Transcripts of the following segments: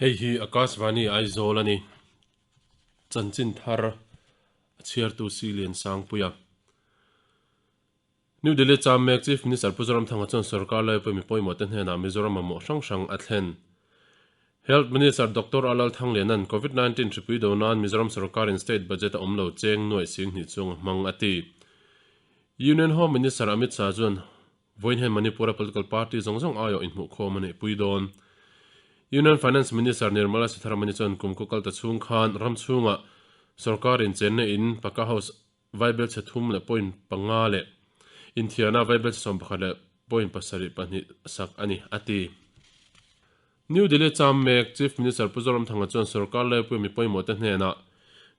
Hei hi Akashvani Aizawl a ni. Chanchin thar a chhiartu Si Liansangpuia. New Delhi cham mek Chief Minister Pu Zoramthanga chuan sorkar laipui mi pawimawh te hnenah Mizoram mamawh hrang hrang a thlen. Health Minister Doctor Alal Thanglianan Covid 19 hripui do nan Mizoram sorkarin state budget a awm lo cheng nuaih sing hnih chung a hmang a ti. Union Home Minister Amit Shah chuan Vawiin hian Manipur-a political party zawng zawng aiawh inhmuhkhawm a neihpui dawn. Union Finance Minister Nirmala Sitharaman-i chuan kum khaw kal ta chhung khan ram chhungah sorkarin chenna in Pakka House vaibel chhe thum leh point panga leh inthiarna vaibel chhe 11 leh point pasarih pahnih sak a ni, a ti. New Delhi cham mek Chief Minister Pu Zoramthanga chuan sorkar laipui mi pawimawh te hnenah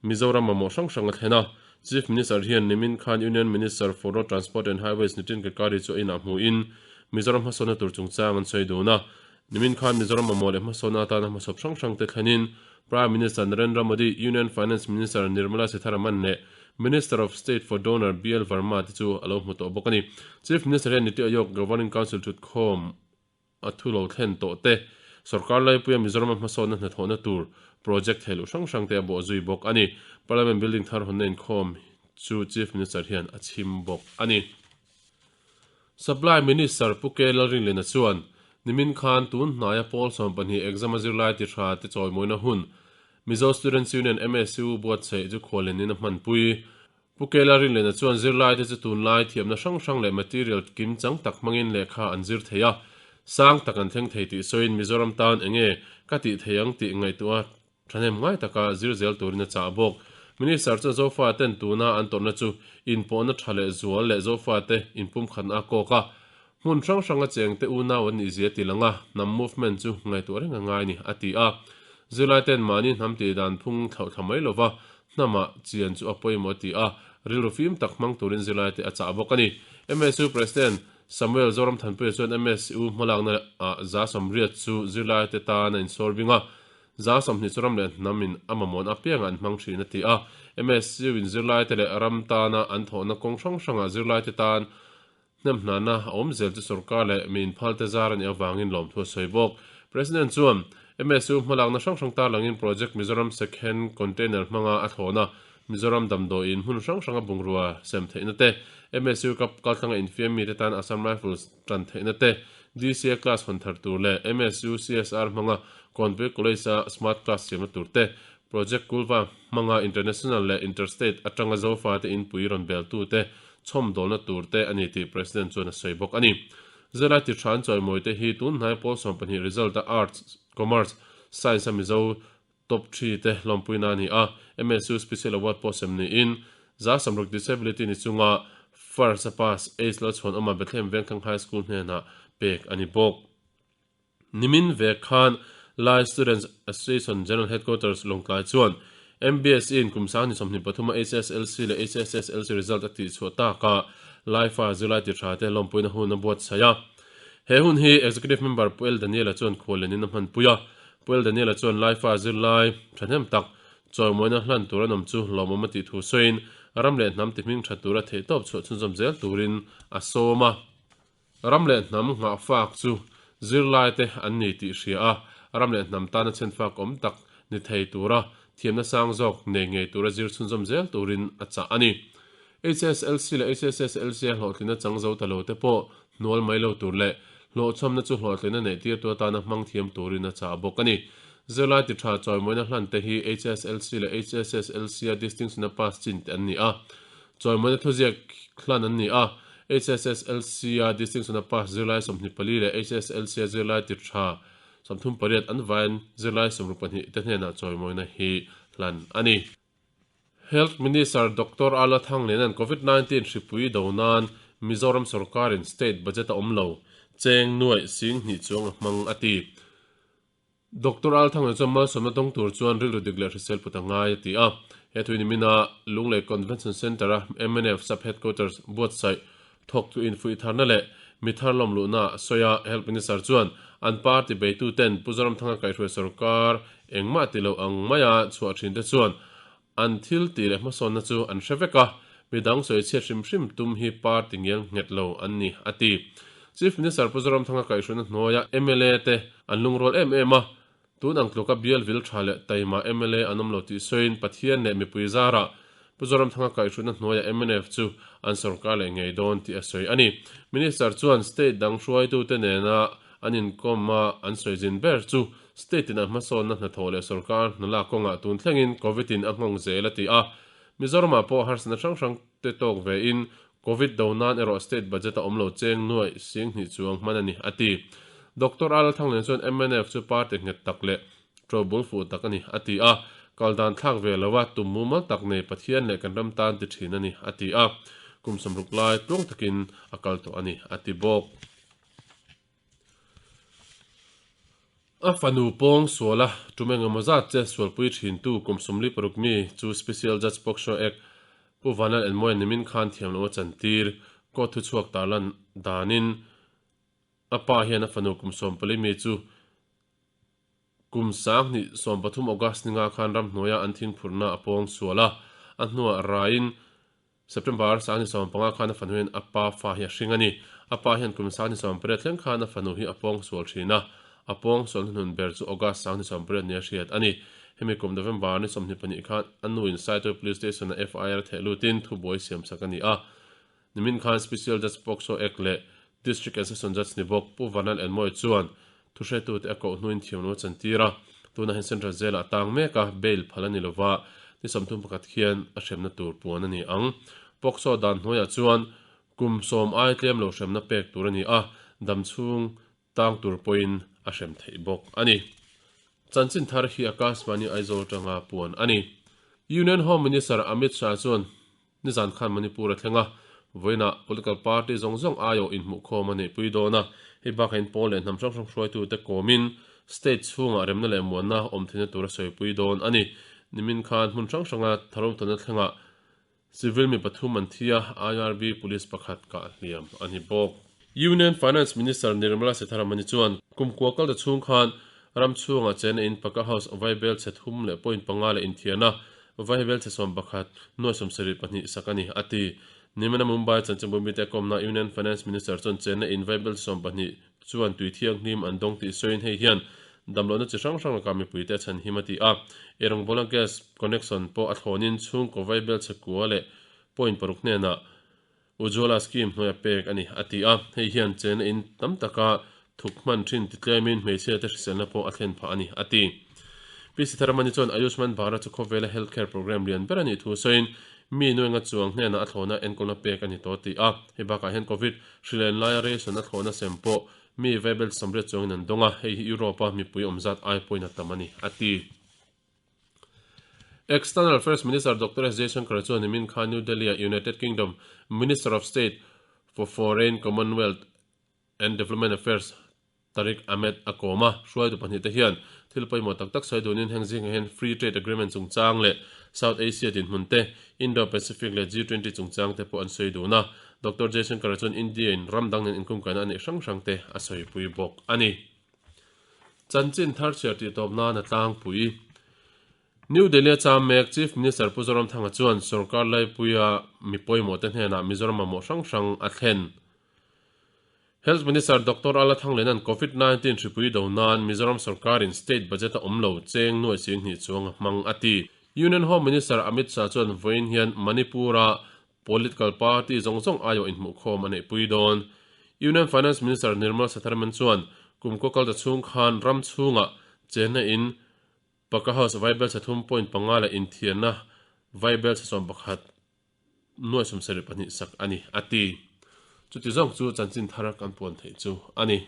Mizoram mamawh hrang hrang a thlen a. Chief Minister hian nimin khan Union Minister for Road Transport and Highways Nitin Gadkari chu a inah hmuhin Mizoram hmasawnna tur chungchang an sawi dun a. Nimin khan Mizoram mamawh leh hmasawnna atana hmasawp hrang hrang te thlenin Prime Minister Narendra Modi, Union Finance Minister Nirmala Sitharaman leh Minister of State for Donor BL Verma te chu a lo hmu tawh bawk a ni. Chief Minister hian Niti Aayog Governing Council thutkhawm a thu lo thlen tawh te, sorkar laipuia Mizorama hmasawnna hnathawhna tur project theiluh hrang hrang te a bawh zui bawk a ni. Parliament building thar hawnna inkhawm chu Chief Minister hian a chhim bawk a ni. Supply Minister Pu K Lalringlena chuan nimin khan tun hnaia pawl 12 exam a zirlai ti tha te chawimawina hun Mizo Students Union, MSU, buatsaih chu khuallenin a hmanpui. Pu Kela Rinlena chuan zirlaite chu tunlai thiamna hrang hrang leh material kim chang tak hmangin lehkha an zir thei a, sang tak an thleng thei tih sawiin Mizoram tan enge ka tih thei ang tih ngaihtuah thahnem ngai taka zir zel turin a chah bawk. Minister chuan Zofa ten tuna an tawrhna chu inpawhna tha leh zual leh Zofa te inpumkhatna a kawk a, hmun hrang hranga chengte unau an nihzia ti lang a, hnam movement chu ngaihtuah reng a ngai ni, a ti a. Zirlai ten mahni hnam tih dan phung thlauhthla mai lova Hnamah chian chu a pawimawh ti a, rilru fim tak hmang turin zirlaite a chah bawk a ni. MSU President Samuel Zoramthanpuia chuan MSU hmalakna ah 180 chu zirlaite tan a insawr bing a, 20 chu ram leh hnamin a mamawhna apiangah an hmang thin a ti a. MSU in zirlaite leh ram tana an thawhna kawng hrang hrangah zirlaite tan Hnemhnana a awm zel chu sorkar leh mi inphalte zar a nih avangin lawmthu a sawi bawk. President chuan MSU hmalakna hrang hrang tarlangin Project Mizoram Second Container hmanga a thlawhna Mizoram damdawiin hmun hrang hranga bungrua sem theihna te, MSU Cup kalthlanga infiam mite tan Assam Rifles tan theihna te, DCA class hawn thar tur leh MSU CSR hmanga Kawnpui College-a Smart Class siamna tur te, Project Kulva hmanga International leh Interstate atanga Zofate inpui rawn beltute chhawmdawlna tur te a ni tih President chuan a sawi bawk a ni. Zirlai ti tha an chawimawi te hi tun hnai pawl 12 result a Arts, Commerce, Science a Mizo top 3 te hlawmpuina a ni a, MSU Special Award pawh sem niin 60 Disability ni chunga First a pass Ace Lalchhuanawma Bethlehem Vengthlang High School hnenah pek a ni bawk. Nimin vek khan Lai Students Association General Headquarters Lawngtlai chuan MBSE in kum sang ni 23 a HSLC leh HSSLC result a tihchhuah takah Laifa zirlai ti tha te lawmpuina hun a buatsaih a. He hun hi Executive Member Pu El Daniel-a chuan khuallenin a hmanpui a. Pu El Daniel-a chuan Laifa zirlai thahnem tak chawimawina hlan tur an awm chu lawmawm a tih thu sawiin ram leh hnam ti hming tha tura theihtawp chhuah chhunzawm zel turin a sawm a. Ram leh hnam nghahfak chu zirlaite an ni tih hria a, ram leh hnam tana chhenfak awm tak ni thei tura thiamna sang zawk nei ngei tura zir chhunzawm zel turin a chah a ni. HSLC leh HSSLC a hlawhtlinna chang zo ta lo te pawh hnual mai lo tur leh hlawhchhuamna chu hlawhtlinna neih tirtu atana hmang thiam turin a chah bawk a ni. Zirlai ti tha chawimawina hlan te hi HSLC leh HSSLC a distinction a pass chin te an ni a, chawimawina thuziak hlan an ni a. HSSLC-a distinction a pass zirlai 24 leh HSLC-a zirlai ti tha 38 an vaiin zirlai 62 te hnenah chawimawina hi hlan a ni. Health Minister Doctor Ala Thangliana'n Covid 19 hripui do nan Mizoram sorkarin state budget a awm lo cheng nuaih sing hnih chuang a hmang a ti. Doctor Al Thanglen chuan malsawmna dawng tur chuan rilru dik leh hrisel put a ngai a ti a. He thui nimina Lunglei Convention Centre-a mnf Sub Headquarters buatsaih thawktu infuihtharna leh mi thar lawmluhna a sawi a. Health Minister chuan an party beituten Pu Zoramthanga kaihhruai sorkar engmah ti lo ang maia chhuah thinte chuan an thil tih leh hmasawnna chu an hre vek a, midang sawi chhiat hrim hrim tum hi party ngial nghet lo an ni, a ti. Chief Minister Pu Zoramthanga kaihhruaina hnuaia mla te an lungrual em em a, Tun ang tluka bial vil tha leh taima mla an awm lo tih sawiin Pathian leh mipui zarah Pu Zoramthanga kaihhrutna hnuaiah mnf chu an sorkar leh ngei dawn tih a sawi a ni. Minister chuan state dang hruaitute nena an inkawm a an sawi zin ber chu state in a hmasawnna hnathawh leh sorkar hnalak kawngah tun thlengin Covid in a nghawng zel a ti a. Mizoramah pawh harsatna hrang hrang te tawk ve in Covid do nan erawh state budget a awm lo cheng nuaih sing hnih chuang hman a ni, a ti. Doctor Al Thanglian chuan mnf chu party nghet tak leh ṭo bul fuh tak a ni, a ti a. Kal dan thlak ve lo a, tum mumal tak nei Pathian leh kan ram tan ti ṭhin a ni, a ti a. Kum 60 lai tluang takin a kal tawh a ni, a ti bawk. A fanu pawng suala tum engemaw zat che sualpui thintu kum 46 mi chu Special Judge Poksho Act Pu Vanlal Enmawia nimin khan thiam loh a chantir. Court thuchhuak tarlan danin a pa hian a fanu kum 14 mi chu Kum 2013 August ninga khan ramhnuaia an thingphurhna a pawng sual a, a hnuah raiin September 2015 khan a fanu hian a pa fa hi a hring a ni. A pa hian kum 2018 thleng khan a fanu hi a pawng sual thin a, a pawng sual hnuhnun ber chu August 2018 nia hriat a ni. Hemi kum November ni 22 khan a nuin Saitual Police Station-a FIR theh lutin thubuai siamsak a ni a. Nimin khan Special Judge Pokso Act leh District and Session Judge ni bawk Pu Vanlal Enmawia chuan thuhretute a koh hnuin thiamlo a chantir a, tunah hian Central Jail-ah a tang mek a, bail phal a ni lova, ni 31 khian a hremna tur puan a ni ang. Pokso dan hnuaiah chuan kum sawm ai tlem lo hremna pek tur a ni a, dam chhung tang tur pawhin a hrem theih bawk a ni. Chanchin thar hi Akashvani Aizawl atanga puan a ni. Union Home Minister Amit Shah chuan Nizan khan Manipur a thleng a, vawiinah political party zawng zawng aiawh inhmuhkhawm a neihpui dawn a, hei bakah in pawl leh hnam hrang hrang hruaitute kawmin state chhungah remna leh muanna awm theihna tur a sawipui dawn a ni. Nimin khan hmun hrang hranga tharumtawna thlengah civil mi pathum an thi a, IRB police pakhat kah hliam a ni bawk. Union Finance Minister Nirmala Sitharaman-i chuan kum kua kalta chhung khan ram chhungah chena in Paka House vaibel chhe thum leh point panga leh inthiarna vaibel chhe 11 nuai 72 sak a ni, a ti. Nimina Mumbai chanchinbu mite kawmna Union Finance Minister chuan chena in vaibel chhe 12 chuan tui thianghlim an dawng tih sawiin hei hian damlohna chi hrang hrang lakah mipuite a chhanhim a ti a. Eirawngbawlna gas connection pawh a thlawnin chhungkaw vaibel chhe kua leh point paruk hnenah Ujjwala scheme hnuaia pek a ni, a ti a. Hei hian chena in tam taka thuk hman thin ti tlemin hmeichhia te hriselna pawh a thlen phah a ni, a ti. Pi Sitharamani chuan Ayushman Bharat chu khawvela health care programme lian ber a nih thu sawiin mi nuainga chuang hnenah a thlawhna enkawlna pek a ni tawh a ti a. Hei bakah hian Covid hrilen laia ration a thlawhna sem pawh mi vaibel 80 chuangin an dawng a, hei hi Europe-a mipui awm zat ai pawhin a tam a ni, a ti. External Affairs Minister Doctor S Jaishankar chuan nimin khan New Delhi-ah United Kingdom Minister of State for Foreign, Commonwealth and Development Affairs Tariq Ahmed a kawm a. Hruaitu pahnihte hian thil pawimawh tak tak sawi dunin heng zingah hian Free Trade Agreement chungchang leh South Asia dinhmun te, Indo-Pacific leh G20 chungchang te pawh an sawi dun a. Doctor Jaishankar chuan India-in ram dang nen inkumkaina a neih hrang hrang te a sawipui bawk a ni. Chanchin thar chhiar tih tawp nan a tlangpui. New Delhi-a cham mek Chief Minister Pu Zoramthanga chuan sorkar laipuia mi pawimawhte hnenah Mizoram mamawh hrang hrang a thlen. Health Minister Doctor Ala Thangleena'n Covid 19 hripui do nan Mizoram sorkarin state budget a awm lo cheng nuai 20 chuang a hmang a ti. Union Home Minister Amit Shah chuan vawiin hian Manipur-a Political party zawng zawng aiawh inhmuhkhawm a neihpui dawn. Union Finance Minister Nirmala Sitharaman chuan kum kaw kalta chhung khan ram chhungah chenna in Paka House vaibel chhe thum point panga leh inthiarna vaibel chhe 11 nuai 72 sak a ni, a ti. Chuti zawng chu chanchin thar kan puan theih chu a ni.